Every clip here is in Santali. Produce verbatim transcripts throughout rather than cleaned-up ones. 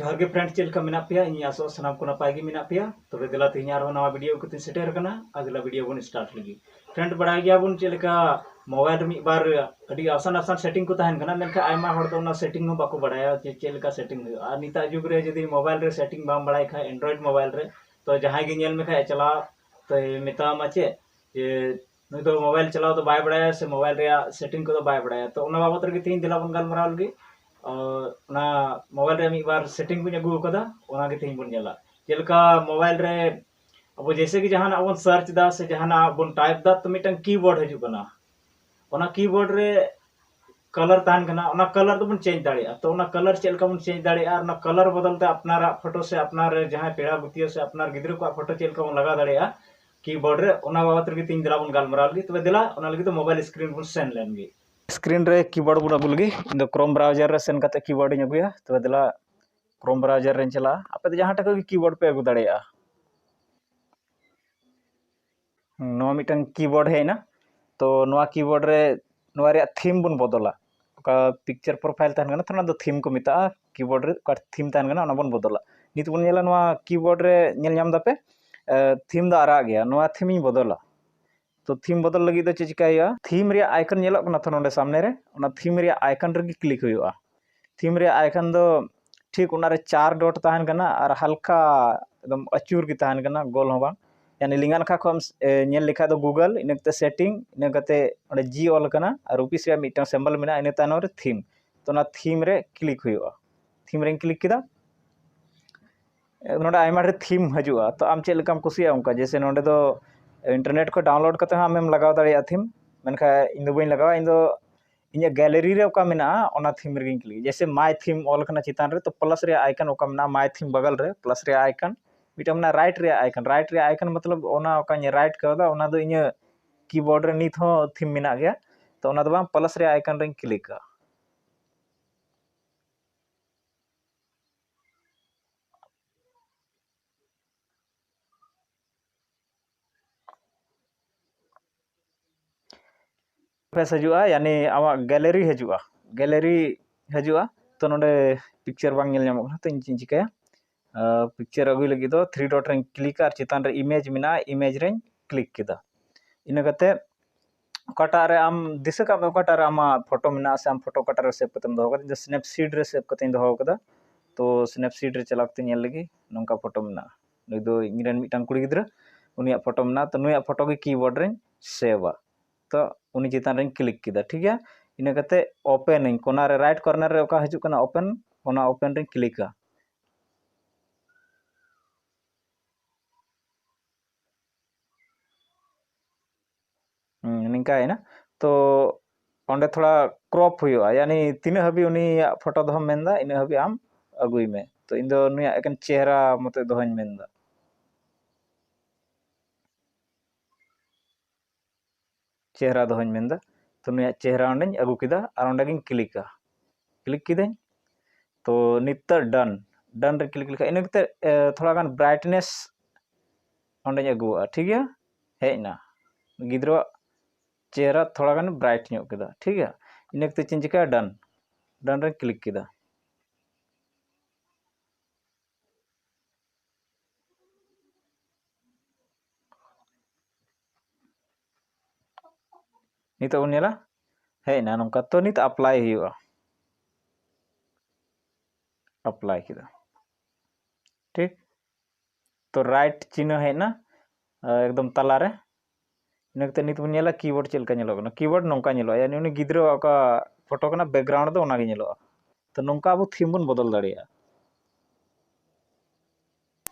ᱡᱚᱦᱟᱨ ᱜᱮ friend, ᱪᱮᱫ ᱞᱮᱠᱟ ᱢᱮᱱᱟᱜ ᱯᱮᱭᱟ? ᱤᱧ ᱟᱥᱚᱜ ᱥᱟᱱᱟᱢ ᱠᱚ ᱱᱟᱯᱟᱭ ᱜᱮ ᱢᱮᱱᱟᱜ ᱯᱮᱭᱟ᱾ ᱛᱚᱵᱮ ᱫᱮᱞᱟ, ᱛᱮᱦᱮᱧ ᱟᱨᱦᱚᱸ ᱱᱟᱣᱟ video ᱠᱟᱛᱮᱧ ᱥᱮᱴᱮᱨ ᱟᱠᱟᱱᱟ᱾ ᱟᱨ ᱫᱮᱞᱟ, video ᱵᱚᱱ start ᱞᱮᱜᱮ᱾ Friend, ᱵᱟᱲᱟᱭ ᱜᱮᱭᱟᱵᱚᱱ ᱪᱮᱫ ᱞᱮᱠᱟ mobile ᱨᱮ ᱢᱤᱫ ᱵᱟᱨ ᱟᱹᱰᱤ ᱟᱥᱟᱱ ᱟᱥᱟᱱ setting ᱠᱚ ᱛᱟᱦᱮᱱ ᱠᱟᱱᱟ, ᱢᱮᱱᱠᱷᱟᱱ ᱟᱭᱢᱟ ᱦᱚᱲ ᱫᱚ ᱚᱱᱟ setting ᱦᱚᱸ ᱵᱟᱠᱚ ᱵᱟᱲᱟᱭᱟ ᱡᱮ ᱪᱮᱫ ᱞᱮᱠᱟ setting ᱦᱩᱭᱩᱜᱼᱟ᱾ ᱟᱨ ᱱᱤᱛᱟᱜ ᱡᱩᱜᱽ ᱨᱮ ᱡᱩᱫᱤ mobile ᱨᱮ setting ᱵᱟᱢ ᱵᱟᱲᱟᱭ ᱠᱷᱟᱡ, Android mobile ᱨᱮ, ᱛᱚ ᱡᱟᱦᱟᱸᱭ ᱜᱮ ᱧᱮᱞ ᱢᱮ ᱠᱷᱟᱡ ᱪᱟᱞᱟᱣ, ᱛᱚᱭ ᱢᱮᱛᱟᱢᱟ ᱪᱮᱫ ᱡᱮ ᱱᱩᱭ ᱫᱚ mobile ᱪᱟᱞᱟᱣ ᱫᱚ ᱵᱟᱭ ᱵᱟᱲᱟᱭᱟ ᱥᱮ mobile ᱨᱮᱭᱟᱜ setting ᱠᱚᱫᱚ ᱵᱟᱭ ᱵᱟᱲᱟᱭᱟ᱾ ᱛᱚ ᱚᱱᱟ ᱵᱟᱵᱚᱛ ᱨᱮᱜᱮ ᱛᱮᱦᱮᱧ ᱫᱮᱞᱟ ᱵᱚᱱ ᱜᱟᱞᱢᱟᱨᱟᱣ ᱞᱮᱜᱮ᱾ ᱟᱨ ᱚᱱᱟ mobile ᱨᱮ ᱢᱤᱫ ᱵᱟᱨ setting ᱵᱚᱱ ᱟᱹᱜᱩ ᱟᱠᱟᱫᱟ, ᱚᱱᱟ ᱜᱮ ᱛᱮᱦᱮᱧ ᱵᱚᱱ ᱧᱮᱞᱟ᱾ ᱡᱮᱞᱮᱠᱟ mobile ᱨᱮ ᱟᱵᱚ ᱡᱮᱭᱥᱮ ᱠᱤ ᱡᱟᱦᱟᱱᱟᱜ ᱵᱚᱱ search ᱮᱫᱟ ᱥᱮ ᱡᱟᱦᱟᱱᱟᱜ ᱵᱚᱱ type ᱮᱫᱟ, ᱛᱚ ᱢᱤᱫᱴᱟᱝ keyboard ᱦᱤᱡᱩᱜ ᱠᱟᱱᱟ᱾ ᱚᱱᱟ keyboard ᱨᱮ color ᱛᱟᱦᱮᱱ ᱠᱟᱱᱟ, ᱚᱱᱟ color ᱫᱚᱵᱚᱱ change ᱫᱟᱲᱮᱭᱟᱜᱼᱟ᱾ ᱛᱚ ᱚᱱᱟ color ᱪᱮᱫ ᱞᱮᱠᱟ ᱵᱚᱱ change ᱫᱟᱲᱮᱭᱟᱜᱼᱟ, ᱚᱱᱟ color ᱵᱚᱫᱚᱞ ᱛᱮ ᱟᱯᱱᱟᱨᱟᱜ ᱯᱷᱳᱴᱳ ᱥᱮ ᱟᱯᱱᱟᱨ ᱨᱮ ᱡᱟᱦᱟᱸᱭ ᱯᱮᱲᱟ ᱜᱩᱛᱤᱭᱟᱹ ᱥᱮ ᱟᱯᱱᱟᱨ ᱜᱤᱫᱽᱨᱟᱹ ᱠᱚᱣᱟᱜ ᱯᱷᱳᱴᱳ ᱪᱮᱫ ᱞᱮᱠᱟ ᱵᱚᱱ ᱞᱟᱜᱟᱣ ᱫᱟᱲᱮᱭᱟᱜᱼᱟ keyboard ᱨᱮ, ᱚᱱᱟ ᱵᱟᱵᱚᱛ ᱨᱮᱜᱮ ᱛᱮᱦᱮᱧ ᱫᱮᱞᱟ ᱵᱚᱱ ᱜᱟᱞᱢᱟᱨᱟᱣ ᱞᱮᱜᱮ᱾ ᱛᱚᱵᱮ ᱫᱮᱞᱟ, ᱚᱱᱟ ᱞᱟᱹᱜᱤᱫ ᱫᱚ mobile screen ᱵᱚᱱ ᱥᱮᱱ ᱞᱮᱱ ᱜᱮ᱾ Screen ᱨᱮ keyboard ᱵᱚᱱ ᱟᱹᱜᱩ ᱞᱮᱜᱮ᱾ ᱤᱧ ᱫᱚ Chrome browser ᱨᱮ ᱥᱮᱱ ᱠᱟᱛᱮ keyboard ᱤᱧ ᱟᱹᱜᱩᱭᱟ᱾ ᱛᱚᱵᱮ ᱫᱮᱞᱟ, Chrome browser ᱨᱮᱧ ᱪᱟᱞᱟᱜᱼᱟ᱾ ᱟᱯᱮ ᱫᱚ ᱡᱟᱦᱟᱸ ᱴᱷᱮᱱ ᱠᱷᱚᱱ ᱜᱮ keyboard ᱯᱮ ᱟᱹᱜᱩ ᱫᱟᱲᱮᱭᱟᱜᱼᱟ᱾ ᱱᱚᱣᱟ ᱢᱤᱫᱴᱟᱝ keyboard ᱦᱮᱡ ᱮᱱᱟ᱾ ᱛᱚ ᱱᱚᱣᱟ keyboard ᱨᱮ ᱱᱚᱣᱟ ᱨᱮᱭᱟᱜ theme ᱵᱚᱱ ᱵᱚᱫᱚᱞᱟ᱾ ᱚᱠᱟ picture profile ᱛᱟᱦᱮᱱ ᱠᱟᱱᱟ, ᱛᱚ ᱚᱱᱟ ᱫᱚ theme ᱠᱚ ᱢᱮᱛᱟᱜᱼᱟ᱾ Keyboard ᱨᱮ ᱚᱠᱟ theme ᱛᱟᱦᱮᱱ ᱠᱟᱱᱟ, ᱚᱱᱟ ᱵᱚᱱ ᱵᱚᱫᱚᱞᱟ᱾ ᱱᱤᱛ ᱵᱚᱱ ᱧᱮᱞᱟ, ᱱᱚᱣᱟ keyboard ᱨᱮ ᱧᱮᱞ ᱧᱟᱢ ᱫᱟᱯᱮ, ᱮ, theme ᱫᱚ ᱟᱨᱟᱜ ᱜᱮᱭᱟ᱾ ᱱᱚᱣᱟ theme ᱤᱧ ᱵᱚᱫᱚᱞᱟ᱾ ᱛᱚ theme ᱵᱚᱫᱚᱞ ᱞᱟᱹᱜᱤᱫ ᱫᱚ ᱪᱮᱫ ᱪᱤᱠᱟᱹᱭ ᱦᱩᱭᱩᱜᱼᱟ? Theme ᱨᱮᱭᱟᱜ icon ᱧᱮᱞᱚᱜ ᱠᱟᱱᱟ ᱛᱚ ᱱᱚᱰᱮ ᱥᱟᱢᱱᱮ ᱨᱮ, ᱚᱱᱟ theme ᱨᱮᱭᱟᱜ icon ᱨᱮᱜᱮ click ᱦᱩᱭᱩᱜᱼᱟ᱾ Theme ᱨᱮᱭᱟᱜ icon ᱫᱚ ᱴᱷᱤᱠ ᱚᱱᱟᱨᱮ ᱪᱟᱨ dot ᱛᱟᱦᱮᱱ ᱠᱟᱱᱟ ᱟᱨ ᱦᱟᱞᱠᱟ ᱮᱠᱫᱚᱢ ᱟᱹᱪᱩᱨ ᱜᱮ ᱛᱟᱦᱮᱱ ᱠᱟᱱᱟ, ᱜᱳᱞ ᱦᱚᱸ ᱵᱟᱝ᱾ ᱭᱟᱱᱤ ᱞᱮᱸᱜᱟ ᱱᱟᱠᱷᱟ ᱠᱷᱚᱱ ᱮᱢ, ᱮ, ᱧᱮᱞ ᱞᱮᱠᱷᱟᱡ ᱫᱚ Google, ᱤᱱᱟᱹ ᱠᱟᱛᱮ setting, ᱤᱱᱟᱹ ᱠᱟᱛᱮ ᱚᱸᱰᱮ G ᱚᱞ ᱠᱟᱱᱟ ᱟᱨ ᱚᱯᱷᱤᱥ ᱨᱮᱭᱟᱜ ᱢᱤᱫᱴᱟᱝ symbol ᱢᱮᱱᱟᱜᱼᱟ, ᱤᱱᱟᱹ ᱛᱟᱭᱱᱚᱢ ᱨᱮ theme᱾ ᱛᱚ ᱚᱱᱟ theme ᱨᱮ click ᱦᱩᱭᱩᱜᱼᱟ᱾ Theme ᱨᱮᱧ click ᱠᱮᱫᱟ᱾ ᱮ, ᱱᱚᱰᱮ ᱟᱭᱢᱟ ᱰᱷᱮᱨ theme ᱦᱤᱡᱩᱜᱼᱟ, ᱛᱚ ᱟᱢ ᱪᱮᱫ ᱞᱮᱠᱟᱢ ᱠᱩᱥᱤᱭᱟᱜᱼᱟ ᱚᱱᱠᱟ᱾ ᱡᱮᱭᱥᱮ ᱱᱚᱰᱮ ᱫᱚ internet ᱠᱷᱚᱱ download ᱠᱟᱛᱮ ᱦᱚᱸ ᱟᱢᱮᱢ ᱞᱟᱜᱟᱣ ᱫᱟᱲᱮᱭᱟᱜᱼᱟ theme, ᱢᱮᱱᱠᱷᱟᱱ ᱤᱧ ᱫᱚ ᱵᱟᱹᱧ ᱞᱟᱜᱟᱣᱟ, ᱤᱧ ᱫᱚ ᱤᱧᱟᱹᱜ gallery ᱨᱮ ᱚᱠᱟ ᱢᱮᱱᱟᱜᱼᱟ, ᱚᱱᱟ theme ᱨᱮᱜᱮᱧ click᱾ ᱡᱮᱭᱥᱮ My Theme ᱚᱞ ᱠᱟᱱᱟ ᱪᱮᱛᱟᱱ ᱨᱮ, ᱛᱚ plus ᱨᱮᱭᱟᱜ icon ᱚᱠᱟ ᱢᱮᱱᱟᱜᱼᱟ, My Theme ᱵᱟᱜᱟᱞ ᱨᱮ plus ᱨᱮᱭᱟᱜ icon, ᱢᱤᱫᱴᱟᱝ ᱢᱮᱱᱟᱜᱼᱟ right ᱨᱮᱭᱟᱜ icon᱾ Right ᱨᱮᱭᱟᱜ icon ᱢᱚᱛᱞᱚᱵ ᱚᱱᱟ ᱚᱠᱟᱧ right ᱠᱟᱣᱫᱟ, ᱚᱱᱟ ᱫᱚ ᱤᱧᱟᱹᱜ keyboard ᱨᱮ ᱱᱤᱛ ᱦᱚᱸ theme ᱢᱮᱱᱟᱜ ᱜᱮᱭᱟ, ᱛᱚ ᱚᱱᱟ ᱫᱚ ᱵᱟᱝ, plus ᱨᱮᱭᱟᱜ icon ᱨᱮᱧ clickᱟ᱾ ᱯᱮᱡᱽ ᱦᱤᱡᱩᱜᱼᱟ, ᱭᱟᱱᱤ ᱟᱢᱟᱜ gallery ᱦᱤᱡᱩᱜᱼᱟ, gallery ᱦᱤᱡᱩᱜᱼᱟ᱾ ᱛᱚ ᱱᱚᱰᱮ ᱯᱤᱠᱪᱟᱨ ᱵᱟᱝ ᱧᱮᱞ ᱧᱟᱢᱚᱜ ᱠᱟᱱᱟ, ᱛᱚ ᱤᱧ ᱪᱮᱫ ᱤᱧ ᱪᱤᱠᱟᱹᱭᱟ, ᱯᱤᱠᱪᱟᱨ ᱟᱹᱜᱩᱭ ᱞᱟᱹᱜᱤᱫ ᱫᱚ ᱛᱷᱨᱤ ᱰᱚᱴ ᱨᱮᱧ ᱠᱞᱤᱠᱟ ᱟᱨ ᱪᱮᱛᱟᱱ ᱨᱮ ᱤᱢᱮᱡᱽ ᱢᱮᱱᱟᱜᱼᱟ, ᱤᱢᱮᱡᱽ ᱨᱮᱧ ᱠᱞᱤᱠ ᱠᱮᱫᱟ᱾ ᱤᱱᱟᱹ ᱠᱟᱛᱮ ᱚᱠᱟᱴᱟᱜ ᱨᱮ ᱟᱢ ᱫᱤᱥᱟᱹ ᱠᱟᱜ ᱢᱮ, ᱚᱠᱟᱴᱟᱜ ᱨᱮ ᱟᱢᱟᱜ ᱯᱷᱳᱴᱳ ᱢᱮᱱᱟᱜᱼᱟ ᱥᱮ ᱟᱢ ᱯᱷᱳᱴᱳ ᱚᱠᱟᱴᱟᱜ ᱨᱮ ᱥᱮᱵᱷ ᱠᱟᱛᱮᱢ ᱫᱚᱦᱚ ᱠᱟᱫᱟ᱾ ᱤᱧ ᱫᱚ ᱥᱱᱮᱯᱥᱤᱰ ᱨᱮ ᱥᱮᱵᱷ ᱠᱟᱛᱮᱧ ᱫᱚᱦᱚ ᱠᱟᱫᱟ᱾ ᱛᱚ ᱥᱱᱮᱯᱥᱤᱰ ᱨᱮ ᱪᱟᱞᱟᱣ ᱠᱟᱛᱮ ᱧᱮᱞ ᱞᱮᱜᱮ, ᱱᱚᱝᱠᱟ ᱯᱷᱳᱴᱳ ᱢᱮᱱᱟᱜᱼᱟ᱾ ᱱᱩᱭ ᱫᱚ ᱤᱧ ᱨᱮᱱ ᱢᱤᱫᱴᱟᱝ ᱠᱩᱲᱤ ᱜᱤᱫᱽᱨᱟᱹ, ᱩᱱᱤᱭᱟᱜ ᱯᱷᱳᱴᱳ ᱢᱮᱱᱟᱜᱼᱟ᱾ ᱛᱚ ᱱᱩᱭᱟᱜ ᱯᱷᱳᱴᱳ ᱜᱮ ᱠᱤᱵᱳᱨᱰ ᱨᱮᱧ ᱥᱮᱵᱷᱟ᱾ ᱛᱚ ᱩᱱᱤ ᱪᱮᱛᱟᱱ ᱨᱮᱧ ᱠᱞᱤᱠ ᱠᱮᱫᱟ, ᱴᱷᱤᱠ ᱜᱮᱭᱟ᱾ ᱤᱱᱟᱹ ᱠᱟᱛᱮ ᱳᱯᱮᱱ ᱟᱹᱧ, ᱠᱚᱱᱟ ᱨᱮ ᱨᱟᱭᱤᱴ ᱠᱚᱨᱱᱟᱨ ᱨᱮ ᱚᱠᱟ ᱦᱤᱡᱩᱜ ᱠᱟᱱᱟ ᱳᱯᱮᱱ, ᱚᱱᱟ ᱳᱯᱮᱱ ᱨᱮᱧ ᱠᱞᱤᱠᱟ᱾ ᱦᱩᱸ, ᱱᱤᱝᱠᱟᱭᱮᱱᱟ᱾ ᱛᱚ ᱚᱸᱰᱮ ᱛᱷᱚᱲᱟ ᱠᱨᱚᱯ ᱦᱩᱭᱩᱜᱼᱟ, ᱭᱟᱱᱤ ᱛᱤᱱᱟᱹᱜ ᱦᱟᱹᱵᱤᱡ ᱩᱱᱤᱭᱟᱜ ᱯᱷᱳᱴᱳ ᱫᱚᱦᱚᱢ ᱢᱮᱱᱫᱟ, ᱤᱱᱟᱹᱜ ᱦᱟᱹᱵᱤᱡ ᱟᱢ ᱟᱹᱜᱩᱭ ᱢᱮ᱾ ᱛᱚ ᱤᱧ ᱫᱚ ᱱᱩᱭᱟᱜ ᱮᱠᱮᱱ ᱪᱮᱦᱨᱟ ᱢᱚᱛᱚ ᱫᱚᱦᱚᱧ ᱢᱮᱱᱫᱟ, ᱪᱮᱦᱨᱟ ᱫᱚᱦᱚᱧ ᱢᱮᱱᱫᱟ᱾ ᱛᱚ ᱱᱩᱭᱟᱜ ᱪᱮᱦᱨᱟ ᱚᱸᱰᱮᱧ ᱟᱹᱜᱩ ᱠᱮᱫᱟ ᱟᱨ ᱚᱸᱰᱮ ᱜᱤᱧ ᱠᱞᱤᱠᱟ, ᱠᱞᱤᱠ ᱠᱤᱫᱟᱹᱧ᱾ ᱛᱚ ᱱᱤᱛᱚᱜ ᱰᱟᱱ, ᱰᱟᱱ ᱨᱮ ᱠᱞᱤᱠ ᱞᱮᱠᱷᱟᱡ ᱤᱱᱟᱹ ᱠᱟᱛᱮ ᱮ, ᱛᱷᱚᱲᱟ ᱜᱟᱱ ᱵᱨᱟᱭᱤᱴᱱᱮᱥ ᱚᱸᱰᱮᱧ ᱟᱹᱜᱩᱣᱟᱜᱼᱟ, ᱴᱷᱤᱠ ᱜᱮᱭᱟ᱾ ᱦᱮᱡ ᱮᱱᱟ, ᱜᱤᱫᱽᱨᱟᱹᱣᱟᱜ ᱪᱮᱦᱨᱟ ᱛᱷᱚᱲᱟ ᱜᱟᱱ ᱵᱨᱟᱭᱤᱴ ᱧᱚᱜ ᱠᱮᱫᱟ, ᱴᱷᱤᱠ ᱜᱮᱭᱟ᱾ ᱤᱱᱟᱹ ᱠᱟᱛᱮ ᱪᱮᱫ ᱤᱧ ᱪᱤᱠᱟᱹᱭᱟ, ᱰᱟᱱ, ᱰᱟᱱ ᱨᱮᱧ ᱠᱞᱤᱠ ᱠᱮᱫᱟ᱾ ᱱᱤᱛᱚᱜ ᱵᱚᱱ ᱧᱮᱞᱟ, ᱦᱮᱡ ᱮᱱᱟ ᱱᱚᱝᱠᱟ᱾ ᱛᱚ ᱱᱤᱛ ᱟᱯᱞᱟᱭ ᱦᱩᱭᱩᱜᱼᱟ, ᱟᱯᱞᱟᱭ ᱠᱮᱫᱟ, ᱴᱷᱤᱠ᱾ ᱛᱚ ᱨᱟᱭᱤᱴ ᱪᱤᱱᱦᱟᱹ ᱦᱮᱡ ᱮᱱᱟ, ᱮᱠᱫᱚᱢ ᱛᱟᱞᱟᱨᱮ᱾ ᱤᱱᱟᱹ ᱠᱟᱛᱮ ᱱᱤᱛ ᱵᱚᱱ ᱧᱮᱞᱟ ᱠᱤᱵᱳᱨᱰ ᱪᱮᱫ ᱞᱮᱠᱟ ᱧᱮᱞᱚᱜ ᱠᱟᱱᱟ᱾ ᱠᱤᱵᱳᱨᱰ ᱱᱚᱝᱠᱟ ᱧᱮᱞᱚᱜᱼᱟ, ᱭᱟᱱᱤ ᱩᱱᱤ ᱜᱤᱫᱽᱨᱟᱹᱣᱟᱜ ᱚᱠᱟ ᱯᱷᱳᱴᱳ ᱠᱟᱱᱟ, ᱵᱮᱠᱜᱨᱟᱣᱩᱱᱰ ᱫᱚ ᱚᱱᱟᱜᱮ ᱧᱮᱞᱚᱜᱼᱟ᱾ ᱛᱚ ᱱᱚᱝᱠᱟ ᱟᱵᱚ ᱛᱷᱤᱢ ᱵᱚᱱ ᱵᱚᱫᱚᱞ ᱫᱟᱲᱮᱭᱟᱜᱼᱟ᱾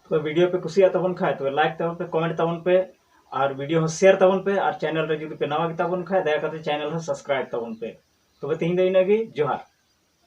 ᱛᱚ ᱵᱷᱤᱰᱤᱭᱳ ᱯᱮ ᱠᱩᱥᱤᱭᱟᱜ ᱛᱟᱵᱚᱱ ᱠᱷᱟᱡ ᱛᱚᱵᱮ ᱞᱟᱭᱤᱠ ᱛᱟᱵᱚᱱ ᱯᱮ, ᱠᱚᱢᱮᱱᱴ ᱛᱟᱵᱚᱱ ᱯᱮ, ᱟᱨ ᱵᱷᱤᱰᱤᱭᱳ ᱦᱚᱸ ᱥᱮᱭᱟᱨ ᱛᱟᱵᱚᱱ ᱯᱮ, ᱟᱨ ᱪᱮᱱᱮᱞ ᱨᱮ ᱡᱩᱫᱤ ᱯᱮ ᱱᱟᱣᱟ ᱜᱮᱛᱟ ᱵᱚᱱ ᱠᱷᱟᱡ ᱫᱟᱭᱟ ᱠᱟᱛᱮ ᱪᱮᱱᱮᱞ ᱦᱚᱸ ᱥᱟᱵᱥᱠᱨᱟᱭᱤᱵ ᱛᱟᱵᱚᱱ ᱯᱮ᱾ ᱛᱚᱵᱮ ᱛᱮᱦᱮᱧ ᱫᱚ ᱤᱱᱟᱹᱜ ᱜᱮ, ᱡᱚᱦᱟᱨ᱾